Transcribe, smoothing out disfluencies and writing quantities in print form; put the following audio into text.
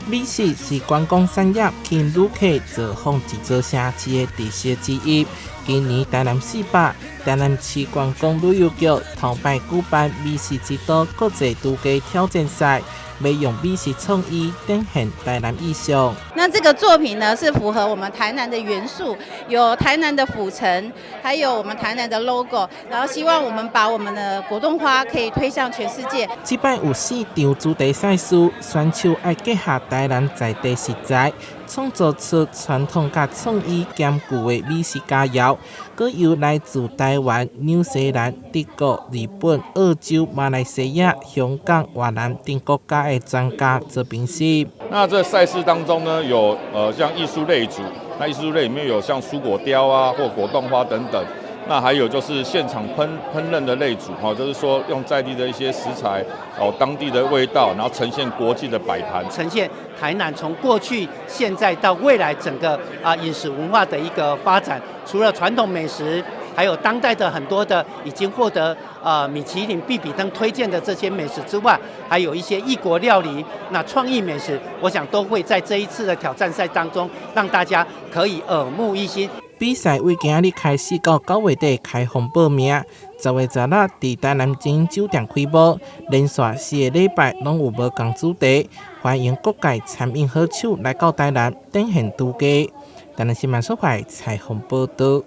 美食是觀光產業吸引旅客造訪這座城市的特色之一。今年台南四百，台南市觀光旅遊局頭擺舉辦美食之都國際廚藝挑戰賽，欲用美食創意展現台南意象。那這個作品呢，是符合我們台南的元素，有台南的府城，還有我們台南的 logo，然後希望我們把我們的果凍花可以推向全世界。這擺有四場主題賽事，選手愛結合台南在地食材，創造出傳統佮創意兼具的美食佳餚。閣由來自台灣、紐西蘭、德國、日本、澳洲、馬來西亞、香港、越南等國家的專家做評審。那這賽事當中呢，有像藝術類組，那藝術類裡面有像蔬果雕啊或果凍花等等。那還有就是現場烹飪的類組，哈，就是說用在地的一些食材，哦，當地的味道，然後呈現國際的擺盤，呈現台南從過去、現在到未來整個飲食文化的一個發展。除了傳統美食，還有當代的很多的已經獲得米其林必比登推薦的這些美食之外，還有一些異國料理，那創意美食，我想都會在這一次的挑戰賽當中，讓大家可以耳目一新。比賽為今仔日開始到9月底開放報名，10月16佇台南晶英酒店開幕，連續4個禮拜攏有無仝主題，歡迎各界餐飲好手來到台南展現廚藝。台南新聞所採訪報導。